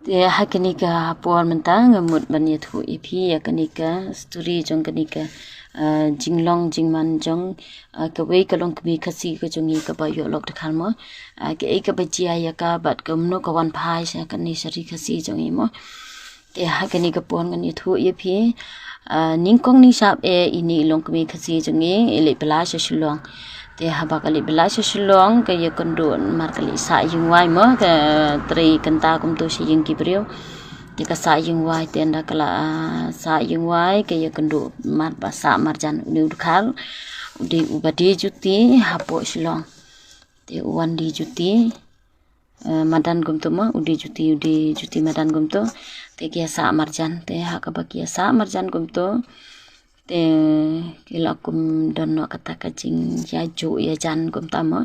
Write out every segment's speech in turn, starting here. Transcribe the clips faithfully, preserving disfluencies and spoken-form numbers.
Te ha kane ka por mynta nga mut ban ïathuh ïa phi ïa kane ka story jong kane ka, ah, jinglong jingman jong, ah, kawei ka longkmie Khasi ka jong ngi kaba ïoh lok dkhar mo. Ah, kaei kaba jia ïa ka bad kumno ka wan phai sha kane sha ri Khasi jong ngi mo. Te ha kane ka por ngan ïathuh ïa phi. Ah, nyngkong nyngshap eh ine i longkmie Khasi jong ngi i leit bylla sha Shillong. Te haba ka leit bylla sha Shillong ka ïakynduh namar ka leit sah ïing wai mo, ka trei kynta kumto sha ïing ki briew. Te ka sah ïing wai, te ynda ka la, ah, sah ïing wai ka ïakynduh namar ba sah marjan une u dkhar. U dei uba die juti hapoh Shillong. Te u wan die juti, eh, madan kumto mo, u die juti, u die juti madan kumto. Te ki ïa sah marjan, te ha kaba ki ïa sah marjan kumto. Te ki la kum don noh kata ka jingïajuh ïajan kumta mo.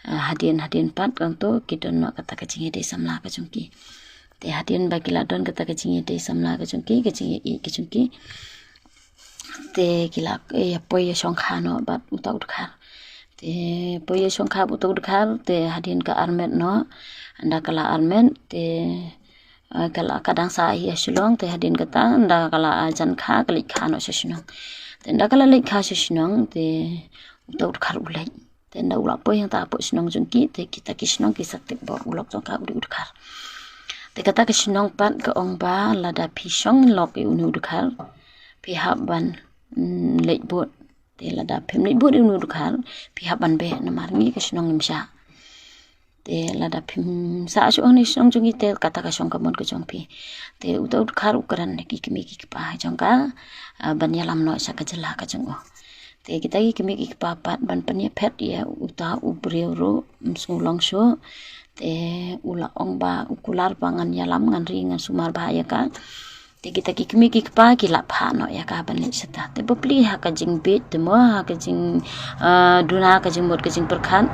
Eh, hadien hadien pat kumto ki don noh kata ka jingïadei samla ka jong ki. Te hadien ba ki la don kata ka jingïadei samla ka jong ki, ka jingïaïeit ka jong ki. Te ki la, eh, ïa poi ïa shongkha noh bad uta u dkhar. Te poi ïa shongkha bad uta u dkhar, te hadien ka armet noh, ynda ka la armet, te, eh, ka la ka dang sah hi ha Shillong, te hadien kata, ynda ka la, ah, jan kha, ka leit kha noh sha shnong. Te ynda ka la leit kha sha shnong, te uta u dkhar u leit. Te ynda u la poi hangta hapoh shnong jong ki, te kita ki shnong ki sa tip ba u lok jong ka u dei u dkhar. Te kata ka shnong pat ka ong ba lada phi shong lok ïa une u dkhar, phi hap ban, mm, leit bud. Te lada phim leit bud ïa une u dkhar, phi hap ban beh namar ngi ka shnong ngim shah. Te lada phim sah shuh hangne shnong jong ngi te kata ka shong ka mon ka jong phi. Te uta u dkhar u kren ïa ki kmie ki kpa jong ka, ah, ban ïalam noh sha ka jylla ka jong u. Te kita ki kmie ki kpa pat ban pynïaphet ïa uta u briew ruh, ym sngew long shuh. Te u la ong ba u kular ba ngan ïalam, ngan ri, ngan sumar bha ïa ka. Te kita ki kmie ki kpa ki la phah noh ïa ka ban leit shata. Te bapli ha ka jingbit te mo, ha ka jing, ah, duna, ka jingmut ka jingpyrkhat.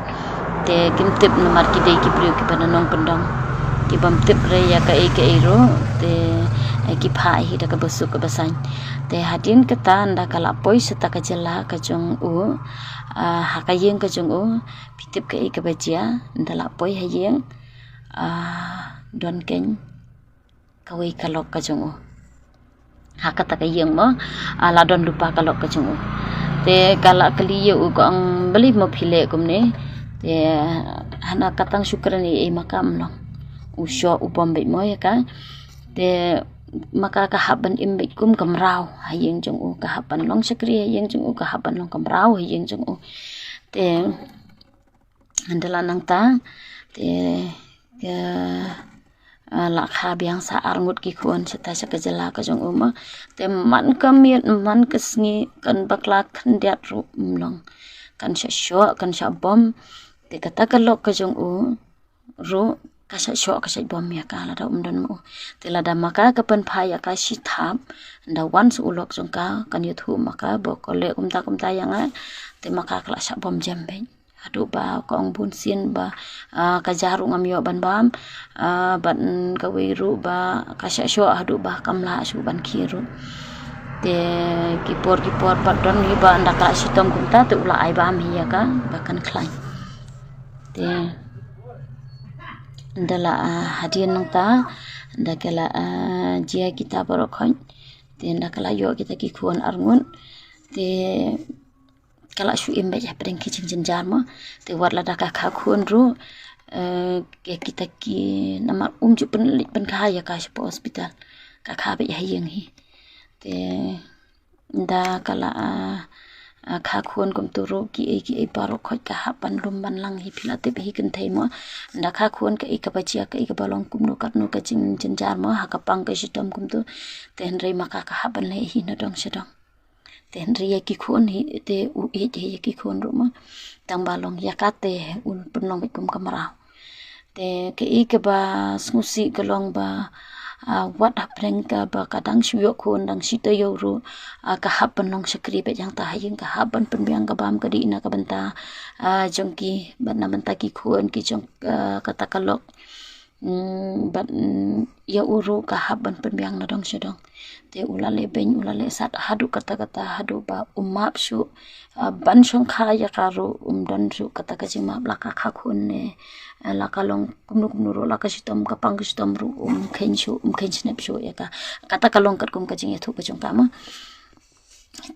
Te kim tip namar ki dei ki briew kiba na nongkyndong. Ki bym tip re ïa kaei kaei ruh. Te, eh, ki phah hi da kaba suk kaba saiñ. Te hadien kata ynda ka la poi shata ka jylla ka jong u, ah, ha ka ïing ka jong u, phi tip kaei kaba jia, ynda la poi ha ïing, ah, don keiñ kawei ka lok ka jong u. Ha kata ka ïing mo, ah, la don lypa ka lok ka jong u. Te ka la kylli ïa u ka ong, balei mo phi leh kumne? Te hana ka tang shu kren ei ei ma ka, ym long. U shoh u bom beit mo ïa ka. Te ma ka ka hap ban im beit kum ka mraw ha ïing jong u, ka hap ban long shakri ha ïing jong u, ka hap ban long ka mraw ha ïing jong u. Te ynda la nangta, te ka, ah, la kha biang sa arngut ki khun shata sha ka jylla ka jong u mo. Te man ka miet man ka sngi kan bakla khyndiat ruh ym long. Kan shah shoh, kan shah bom. Te kata ka lok ka jong u ruh ka shah shoh ka shah bom ïa ka lada um don ma u. Te lada ma ka ka pynphai ïa ka shi thap, ynda wan sa u lok jong ka, kan ïathuh ma ka ba ko leh kumta kumta ïa nga. Te ma ka ka la shah bom jem beit. Haduh ba ka ong bun sien ba, ah, ka ja ruh ngam ïoh ban bam, ah, bad, mm, kawei ruh ba ka shah shoh haduh ba kam lah shuh ban khie ruh. Te ki por ki por pat don hi ba ynda ka la shitom kumta te u la ai bam hi ïa ka ba kan khlaiñ. Te ynda la, ah, hadien nangta, ynda ka la, ah, jia kita baroh khoit. Te ynda ka la ïoh kita ki khun arngut. Te ka la shu im beit hapdeng ki jingjynjar mo. Te wat lada ka kha khun ruh, eh, ïa kita ki, namar um ju pynleit pynkha ïa ka shapoh hospital. Ka kha beit ha ïing hi. Te ynda ka la, ah, ah, kha khun kumta ruh kiei kiei baroh khoit ka hap ban lum ban lang hi, phi la tip hi kynthei mo. Ynda kha khun kaei kaba jia, kaei kaba long, kumno katno ka jingjynjar mo, ha ka pang ka shitom kumta. Te hynrei ma ka ka hap ban leh hi na dong sha dong. Te hynrei ïa ki khun hi te u ïeit hi ïa ki khun ruh mo. Tang ba long ïa ka te un pynlong beit kum ka mraw. Te kaei kaba sngewsih ka long ba, ah, wat hapdeng kaba ka dang shu ïoh khun, dang shi taïew ruh, ah, ka hap ban long shakri beit hangta ha ïing, ka hap ban pynbiang ka bam ka dih na ka bynta, ah, jong ki, bad na bynta ki khun ki jong, ah, kata ka lok. Mm, bad, mm, ïa u ruh ka hap ban pynbiang na dong sha dong. Te u la leh beiñ, u la leh sat haduh katta katta, haduh ba u map shuh, ah, ban shongkha ïa ka ruh, um don shuh kata ka jingmap, la ka kha khun ne, eh, la ka long kumno kumno ruh, la ka shitom ka pang ka shitom ruh, um kheiñ shuh, um kheiñ shnep shuh ïa ka. Kata ka long katkum ka jingïathuh ka jong ka ma.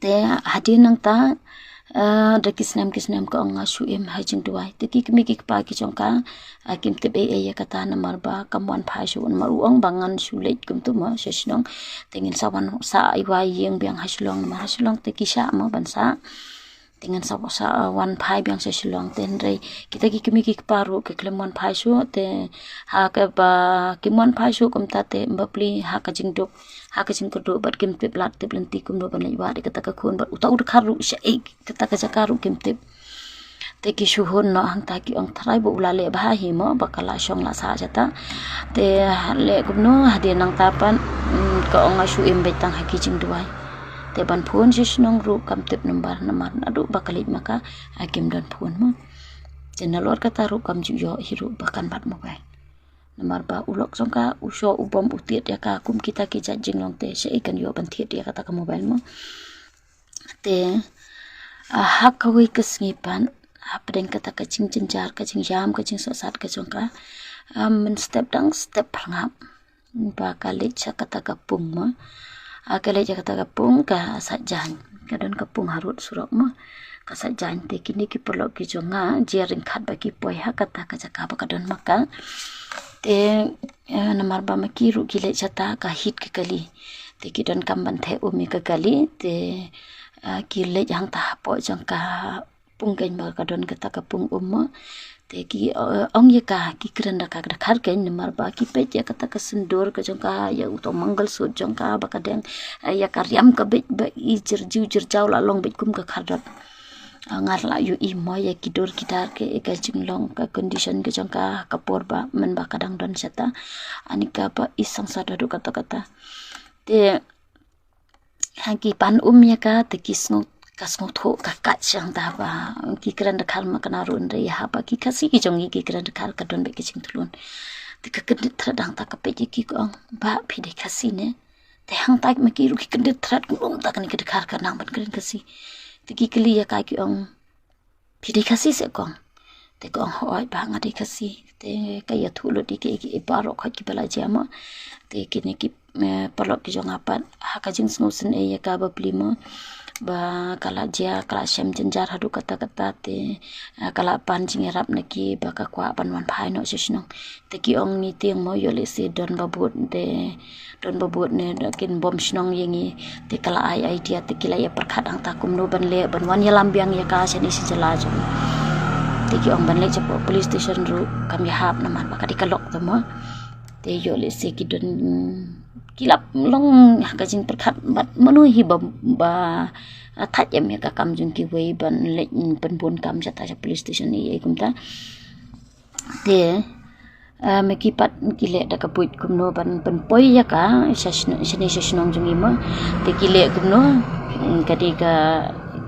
Te hadien nangta, eh, da ki snem ki snem ka ong nga shu im ha jingduwai. Te ki kmie ki kpa ki jong ka, ah, kim tip ei ei ïa kata namar ba kam wan phai shuh, namar u ong ba ngan shu leit kumtu mo sha shnong. Te ngin sa wan sa ai wa ïing biang ha Shillong, namar ha Shillong te ki shah mo ban sah. Te ngan sa, sa, ah, wan phai biang sha Shillong. Te hynrei kita ki kmie ki kpa ruh ki khlem wan phai shuh, te ha kaba kim wan phai shuh kumta te bapli ha ka jingduk, ha ka jingkyrduh bad kim tip lad tip lynti kumno ban leit wad ïa kata ka khun bad uta u dkhar ruh shaei kata ka jaka ruh kim tip. Te ki shu hun noh hangta, ki ong tharai ba u la leh bha hi mo ba ka la shong la sah shata. Te leh kumno hadien nangta pat, mm, ka ong nga shu im beit tang ha ki jingduwai. Te ban phone sha shnong ruh kam tip number namar naduh ba ka leit ma ka, ah, kim don phone mo. Te nalor kata ruh kam ju ïoh hi ruh ba kan bat mobile. Namar ba u lok jong ka u shoh u bom u thied ïa ka, kum kita ki jait jinglong te shaei kan ïoh ban thied ïa kata ka mobile mo. Te, ah, ha kawei ka sngi pat, hapdeng kata ka jingjynjar, ka jingïam, ka jingsohsat ka jong ka, ah, mynstep dang step pyrngap ba ka leit sha kata ka pung mo. Ah, ka leit sha kata ka pung ka sait jaiñ. Ka don ka pung harud surok mo. Ka sait jaiñ, te kine ki paralok ki jong nga jia ryngkat ba ki poi ha kata ka jaka ba ka don ma ka. Te, eh, namar ba ma ki ruh ki leit shata ka hit ka kali. Te ki donkam ban theh um ïa ka kali, te, ah, ki leit hangta hapoh jong ka pung keiñ ba ka don kata ka pung um mo. Te ki, eh, ong ïa ka, ki kren da ka dkhar keiñ namar ba ki peit ïa kata ka sindur ka jong ka, ïa uto mangalsutra jong ka ba ka deng, eh, ïa ka riam ka beit ba i jyrjiw jyrjaw la long beit kum ka khardot. Ah, nga la ïohi mo ïa ki dur ki dar, ka, ka jinglong, ka condition ka jong ka, ka por ba mynba ka dang don shata. Ani kaba i sangsar haduh katta katta. Te ha ki pan um ïa ka, te ki sngew, ka sngewthuh ka kait shang ta ba ki kren dkhar ma ka na run re ha ba ki Khasi ki jong ngi ki kren dkhar ka don beit ka jingthlun. Te ka kyndit thret hangta ka peit ïa ki, ka ong ba phi dei Khasi ne. Te hangta ma ki ruh ki kyndit thret, kumno mynta kane ka dkhar ka nang ban kren Khasi. Te ki kylli ïa ka, ki ong phi dei Khasi se kong? Te ka ong hooid bah nga dei Khasi. Te ka ïathuh lut ïa ki, ïa ki baroh khoit kiba la jia mo. Te kine ki, eh, paralok ki jong nga pat ha ka jingsngewsynei ïa ka bapli mo ba ka la jia, ka la shem jynjar haduh katta katta, te, eh, ka la pan jingïarap na ki ba ka kwah ban wan phai noh sha shnong. Te ki ong ngi tieng mo, ïoh lehse don ba bud, te don ba bud ne da kin bom shnong ïa ngi. Te ka la ai idea, te ki la ïa pyrkhat hangta kumno ban leh ban wan ïalam biang ïa ka shane sha jylla jong ngi. Te ki ong ban leit shapoh police station ruh kam ïahap namar ba ka dei ka lok te mo. Te ïoh lehse ki don, ki la long ha ka jingpyrkhat bad mano hi ba, ba thait em ïa ka kam jong kiwei ban leit pynbun kam shata sha police station ei ei kumta. Te, eh, ma ki pat ki leh da ka buit kumno ban pynpoi ïa ka sha shn-, shane sha shnong jong ngi mo. Te ki leh kumno, mm, ka dei ka,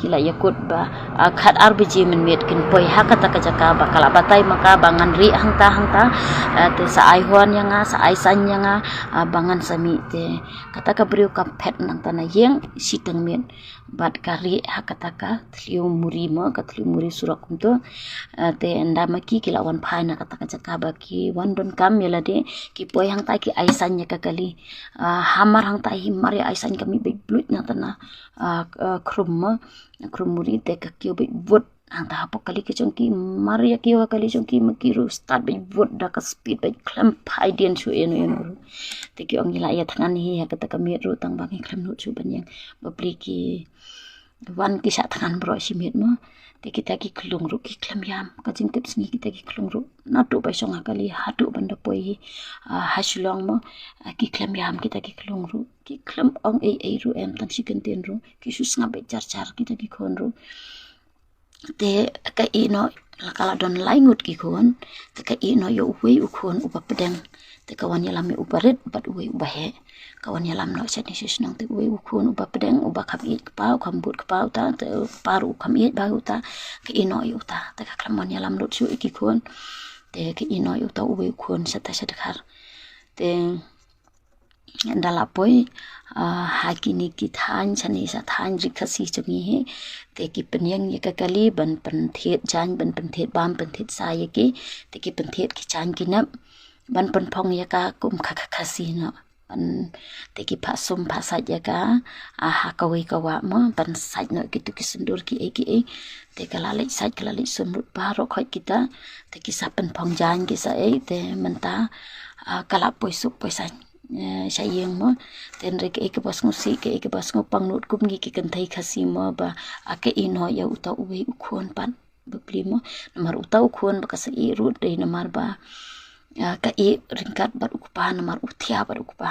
ki la ïakut ba, ah, khatar baje mynmiet kin poi ha kata ka jaka ba ka la batai ma ka ba ngan rieh hangta hangta. Ah, te sa ai horn ïa nga, sa ai sign ïa nga, ah, ba ngan sa mih. Te kata ka briew ka phet nangta na ïing shiteng miet. Bad ka rieh ha kata ka thliew muri mo, ka thliew muri surok kumto. Ah, te ynda ma ki ki la wan phai na kata ka jaka ba ki wan donkam ïa lade, ki poi hangta ki ai sign ïa ka kali. Ah, hamar hangta hi mar ïa ai sign ka mih beit bluit nangta na, ah, ah, khrum mo, khrum muri, te ka kiew beit vot hangta hapoh kali ka jong ki, mar ïa kiew ha kali jong ki ma ki ruh start beit vot da ka speed beit khlem phai dien shuh ïano ïano ruh. Te ki ong ngi la ïa thngan hi ha kata ka miet ruh tang ba ngi khlem nud shuh ban ïeng. Bapli ki wan ki shah thngan baroh shi miet mo. Te kita ki khlung ruh ki khlem ïam. Ka jingtip sngi kita ki khlung ruh naduh ba shong ha kali haduh ban da poi, ah, ha Shillong mo. Ah, ki khlem ïam kita ki khlung ruh. Ki khlem ong ei ei ruh em, tang shi kyntien ruh. Ki shu sngap beit jar jar kita ki khun ruh. Te ka ïeh noh, la ka la don lai ngut ki khun. Te ka ïeh noh ïa uwei u khun uba pdeng. Te ka wan ïalam ïa uba rit bad uwei uba heh. Ka wan ïalam noh shane sha shnong, te uwei u khun uba pdeng, uba kham ïeit kpa, u kham bud kpa uta, te u kpa ruh u kham ïeit bha uta. Ka ïeh noh ïa uta, te ka khlem wan ïalam lut shuh ïa ki khun. Te ka ino ïa uta uwei u khun shata sha dkhar. Te ynda la poi, ah, ha kine ki thaiñ, shane sha thaiñ ri Khasi jong ngi hi. Te ki pynïeng ïa ka kali ban pynthied jaiñ, ban pynthied bam, pynthied sa ïa ki. Te ki pynthied ki jaiñ ki nep ban pynphong ïa ka kum ka, ka Khasi noh. Ban, te ki phah sum phah sait ïa ka, ah, ha kawei ka wah mo, ban sait noh kito ki sindur ki ei ki ei. Te ka la leit sait, ka la leit sum lut baroh khoit kita. Te ki sa pynphong jaiñ ki sa ei, te mynta, ah, ka la poi suk poi sait, eh, sha ïing mo. Te hynrei kaei kaba sngewsih, kaei kaba sngewpang nud kum ngi ki kynthei Khasi mo ba, ah, ka ino ïa uta uwei u khun pat. Bapli mo, namar uta u khun ba ka sa ïeh ruh dei namar ba, ah, ka ïeh ryngkat bad u kpa, namar u thiah bad u kpa.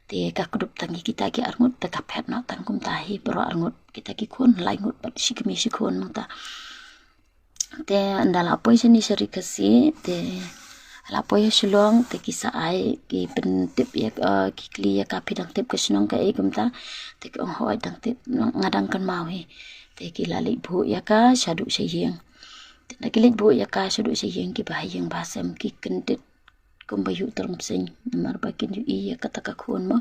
Te ka kdup tang ïa kita ki arngut, te ka phet noh tang kumta hi baroh arngut, kita ki khun, lai ngut bad shi kmie shi khun nangta. Te ynda la poi shane sha ri Khasi, te la poi ha Shillong, te ki sa ai, ki pyntip ïa, ah, ki kylli ïa ka, phi dang tip ka shnong kaei kumta. Te ki ong hooid dang tip, nga dang kynmaw hi. Te ki la leit buh ïa ka shaduh sha ïing. Te ynda ki leit buh ïa ka shaduh sha ïing, ki bahaïing bahasem ki kyndit kumba ïuh tyrpeng, namar ba kin ïohi ïa kata ka khun mo.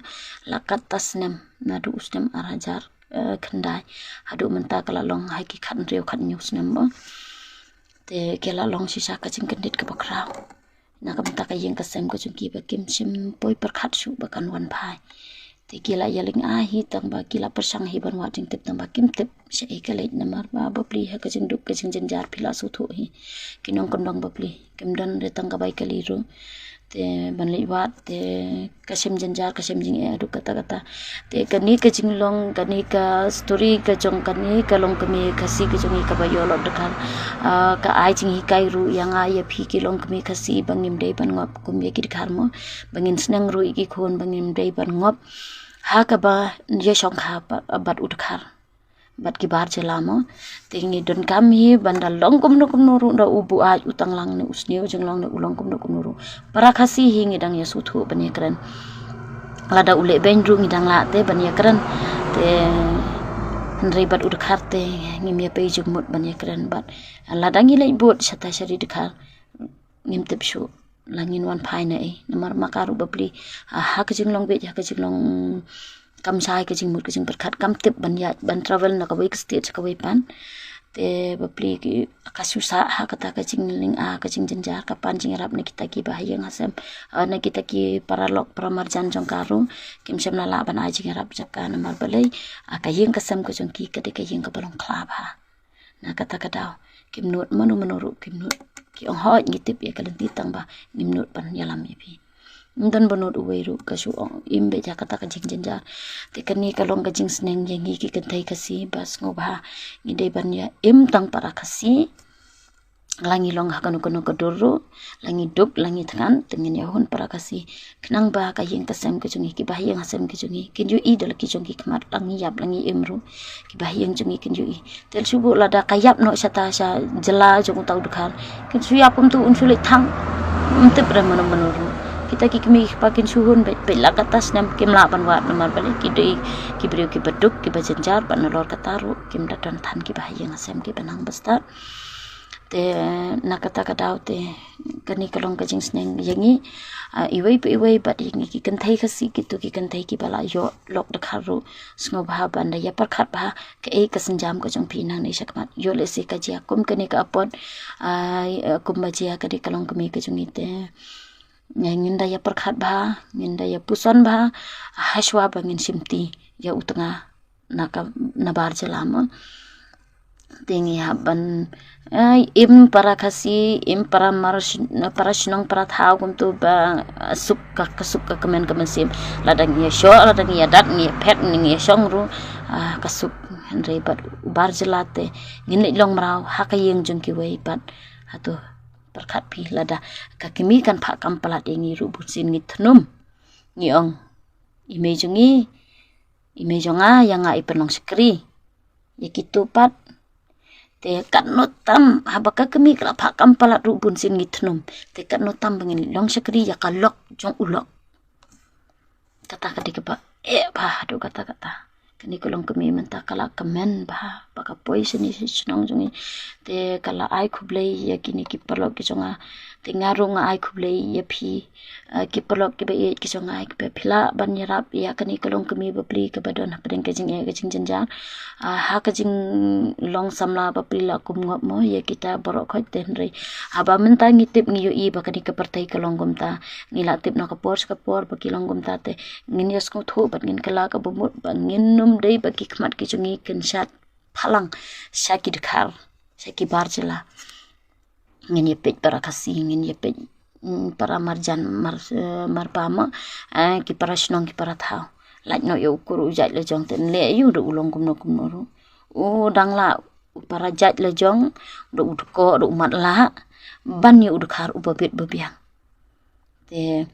La katto snem, naduh u snem ar hajar, eh, khyndai haduh mynta ka la long ha ki khathynriew khathynñiew snem mo. Te ka la long shisha ka jingkyndit kaba khraw. Na ka bynta ka ïing ka sem ka jong ki ba kim shym poi pyrkhat shuh ba kan wan phai. Te ki la ïalynga hi tang ba ki la pyrshang hi ban wad jingtip tang ba kim tip shaei ka leit, namar ba bapli ha ka jingduk ka jingjynjar phi la sngewthuh hi. Ki nongkyndong bapli kim don re tang ka bai kali ruh. Te ban leit wad te ka shem jynjar, ka shem jingeh haduh katta katta. Te kane ka jinglong, kane ka story ka jong kane ka longkmie Khasi ka jong ngi kaba ïoh lok dkhar, ah, ka ai jinghikai ruh ïa nga ïa phi ki longkmie Khasi ba ngim dei ban ngop kum ïa ki dkhar mo. Ba ngin sneng ruh ïa ki khun ba ngim dei ban ngop ha kaba ïashongkha bad u dkhar bad ki bar jylla mo. Te ngi donkam hi ban da long kumno kumno ruh, da u buaid, u tanglang ne u sniew jinglong ne u long kumno kumno ruh, para Khasi hi ngi dang ïasngewthuh ban ïakren. Lada u lehbeiñ ruh ngi dang lah te ban ïakren. Te hynrei bad u dkhar te ngim ïapei jingmut ban ïakren bad. Lada ngi leit bud shata sha ri dkhar, ngim tip shuh la ngin wan phai naei, namar ma ka ruh bapli, ah, ha ka jinglong bieit, ha ka jinglong kam shai, ka jingmut ka jingpyrkhat, kam tip ban ïaid ban travel na kawei ka state sha kawei pat. Te bapli ki ka shu sah ha kata ka jinglynga, ka jingjynjar, ka pan jingïarap na kita ki bahaïing hasem, ah, na kita ki paralok paramarjan jong ka ruh. Kim shym la lah ban ai jingïarap jaka namar balei, ah, ka ïing ka sem ka jong ki ka dei ka ïing kaba long khlad bha. Na kata ka daw kim nud mano mano ruh, kim nud. Ki ong hooid ngi tip ïa ka lynti tang ba ngim nud ban ïalam ïa phi. Ym don ba nud uwei ruh, ka shu ong im beit ha kata ka jingjynjar. Te kane ka long ka jingsneng ïa ngi ki kynthei Khasi ba sngewbha ngi dei ban ïa im tang para Khasi. La ngi long ha kano kano ka dur ruh, la ngi duk, la ngi thngan, te ngin ïahun para Khasi. Khnang ba ka ïing ka sem ka jong ngi, ki bahaïing hasem ka jong ngi kin ïohi da la ki jong ki khmat, la ngi ïap la ngi im ruh, ki bahaïing jong ngi kin ïohi. Te shu buh lada ka ïap noh shata sha jylla jong uta u dkhar, kin shu ïap kumtu, un shu leit thang. Ym tip re mano mano ruh. Kita ki kmie ki kpa kin shu hun beit, beit la katta snem kim lah ban wad namar balei, ki dei ki briew kiba duk, kiba jynjar, bad nalor kata ruh kim da don than ki bahaïing hasem kiba nang ba stad. Te na kata ka daw te kane ka long ka jingsneng ïa ngi, ah, iwei pa iwei bad ïa ngi ki kynthei Khasi, kito ki kynthei kiba la ïoh lok dkhar ruh, sngewbha ban da ïapyrkhat bha kaei ka sienjam ka jong phi nangne shakhmat. Ïoh lehse ka jia kum kane ka apot, ah, kumba jia kane ka longkmie ka jong ngi te. Ngin da ïapyrkhat bha, ngin da ïapuson bha hashwa ba ngin shimti ïa u tnga na ka, na bar jylla mo. Te ngi hap ban, eh, im para Khasi, im para mar, para shnong, para thaw kumtu ba, eh, suk ka, ka suk ka kmen ka mynsiem. Lada ngi ïashoh, lada ngi ïadat, ngi ïaphet, ngi ïashong ruh, ah, ka suk. Hynrei bad u bar jylla te ngin leit long mraw ha ka ïing jong kiwei bad. Hato pyrkhat phi lada ka kmie kan phah kam palat ïa ngi ruh bunsien ngi thnum. Ngi ong, i mei jong ngi, i mei jong nga, ïa nga i pynlong shakri. Ïa kito pat. Te katno tam haba ka kmie ka la phah kam palat ruh bunsien ngi thnum. Te katno tam ba ngin long shakri ïa ka lok jong u lok. Kata ka dei kaba eh bha haduh katta katta. Kane ka longkmie mynta ka la kmen bha ba ka poi shane sha shnong jong ngi. Te ka la ai khublei ïa kine ki paralok ki jong nga. Te nga ruh nga ai khublei ïa phi, ah, ki paralok kiba ïeit ki jong nga, kiba phi lah ban ïarap ïa kane ka longkmie bapli kaba don hapdeng ka jingeh ka jingjynjar. Ah, ha ka jinglong samla bapli la kum ngop mo ïa kita baroh khoit, te hynrei haba mynta ngi tip, ngi ïohi ba kane ka pyrthei ka long kumta. Ngi la tip na ka por sha ka por ba ki long kumta, te ngin ïa sngewthuh bad ngin kylla kaba mut ba ngin nym dei ba ki khmat ki jong ngi kin shad phalang sha ki dkhar, sha ki bar jylla. Ngin ïa peit para Khasi, ngin ïa peit, mm, para marjan, mar, eh, marpa ma, eh, ki para shnong, ki para thaw. Lait noh ïa u kur u jait la jong, te nleh ïa u da u long kumno kumno ruh. U dang la u para jait la jong, da u dkoh, da u matlah ban ïa u dkhar uba bit ba biang. Te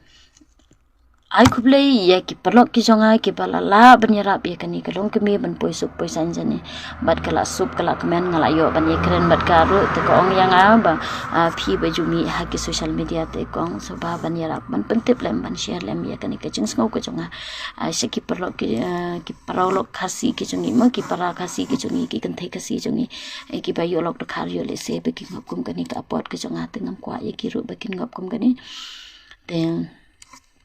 ai khublei ïa ki paralok ki jong nga kiba la lah ban ïarap ïa kane ka longkmie ban poi suk poi saiñ jane. Bad ka la suk ka la kmen, nga la ïoh ban ïakren bad ka ruh, te ka ong ïa nga ba, ah, phi ba ju mih ha ki social media, te kong, sngewbha ban ïarap, ban pyntip lem, ban share lem ïa kane ka jingsngew ka jong nga, ah, sha ki paralok ki, ah, ki paralok Khasi ki jong ngi mo, ki para Khasi ki jong ngi, ki kynthei Khasi jong ngi, eh, kiba ïoh lok dkhar, ïoh lehse ba ki ngop kum kane ka apot ka jong nga, te ngam kwah ïa ki ruh ba kin ngop kum kane. Te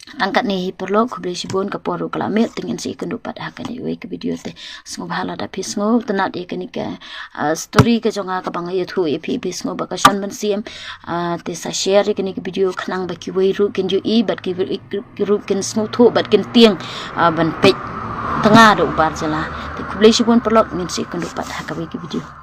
tang katne hi paralok, khublei shibun, ka por ruh ka la miet, te ngin sa ïakynduh pat ha kane kawei ka video. Te sngewbha lada phi sngewtynnad ïa kane ka, ah, story ka jong nga kaba nga ïathuh ïa phi, phi sngew ba ka shon mynsiem, ah, te sa share ïa kane ka video khnang ba kiwei ruh kin ïohi bad kiwei ruh kin sngewthuh bad kin tieng, ah, ban peit tnga da u bar jylla. Te khublei shibun paralok, ngin sa ïakynduh pat ha kawei ka video.